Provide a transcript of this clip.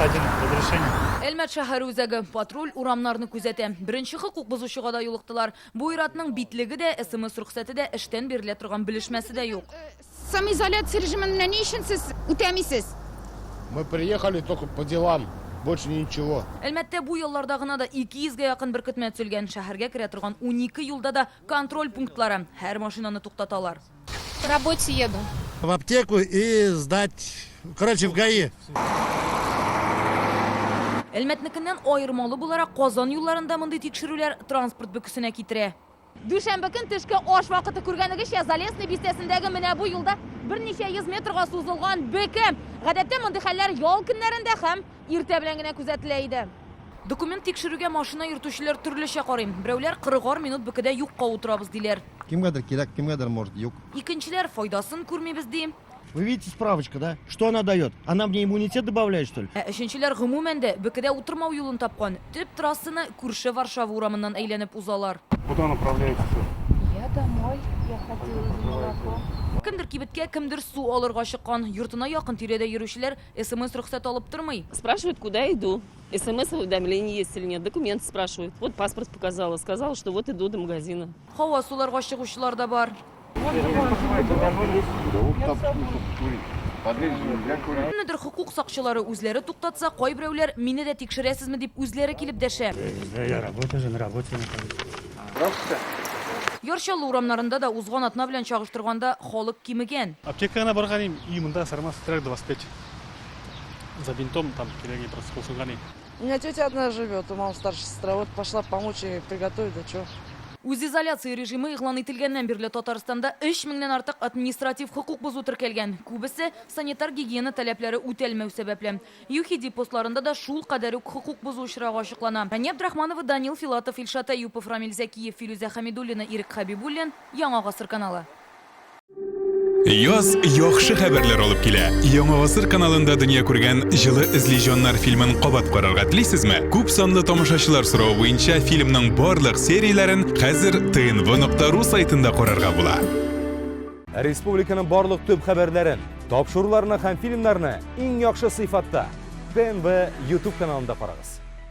91 разрешение. Әлмәт шәһәре үзәге. Патруль урамнарны күзәтә. Беренче хокук бозучыга да юлыктылар. Бу ир-атның битлеге дә, СМС-рөхсәте дә, эштән бирелә торган белешмәсе дә юк. Самоизоляция режимын менә ни өчен сез үтәмисез? Мы приехали только по делам, больше ничего. Әлмәттә бу ялларда гына да 200 гә якын беркетмә төзелгән. Шәһәргә керә торган 12 юлда да контроль пунктлары. Һәр машинаны туктаталар. По работе еду. В аптеку и сдать, короче, в ГАИ. Әлмәтнекеннән аермалы буларак, Казан юлларында мондый тикшерүләр транспорт бөкесенә китерә. Дүшәмбе көн төшке аш вакыты күргәнегезчә, Залесный бистәсендәге менә бу юлда берничә йөз метрга сузылган бөке. Гадәттә мондый хәлләр ял көннәрендә һәм иртә белән генә күзәтелә иде. Документ тикшерүгә машина йөртүчеләр төрлечә карый. Берәүләр кырыгар минут бөкедә юкка утырабыз, диләр. Кемгәдер кирәк, кемгәдер, может, юк. Икенчеләр файдасын күрмибез, ди. Вы видите, справочка, да? Что она дает? Она мне иммунитет добавляет, что ли? Ә өченчеләр гомумән дә бөкедә утырмау юлын тапкан. Төп трассаны күрше Варшава урамыннан әйләнеп узалар. Куда направляетесь? Я домой, я ходила за молоком. Кемдер кибеткә, кемдер су алырга чыккан. Йортына якын тирәдә йөрүчеләр СМС-рөхсәт алып тормый. Спрашивают, куда иду. СМС-уведомление есть или нет. Документы спрашивают. Вот паспорт показала. Сказала, что вот иду до магазина. Һава суларга чыгучылар да бар. Кемнедер хокук сакчылары үзләре туктатса, кайберәүләр мине дә тикшерәсезме дип үзләре килеп дәшә. Я работаю же, на работе нахожусь. Яр Чаллы урамнарында да узган атна белән чагыштырганда халык кимегән. Аптекага гына барган идем, и монда Сармас трак 25. За бинтом там кирәге просто кушылган иде. У меня тетя одна живет, у мамы старшая сестра. Вот пошла помочь ей приготовить, да чё. Үзизоляция режимы игълан ителгәннән бирле Татарстанда 3 меңнән артык административ хокук бозу теркәлгән. Күбесе санитар-гигиена таләпләре үтәлмәү сәбәпле. ЮХИДИ постларында да шул кадәр үк хокук бозу очрагы ачыклана. Рания Абдрахманова, Данил Филатов, Илшат Әюпов, Рамил Зәкиев, Филүзә Хәмидуллина, Ирек Хәбибуллин, Яңа гасыр каналы. Яз яхшы хәбәрләр алып килә. Яңа гасыр каналында дөнья күргән Җылы эзли җаннар фильмын кабат карарга телисезме? Күп санлы тамашачылар соравы буенча фильмның барлык серияләрен хәзер tnv.ru сайтында карарга була. Республиканың барлык төп хәбәрләрен, тапшыруларны һәм фильмнарны иң яхшы сыйфатта ТНВ YouTube каналында карагыз.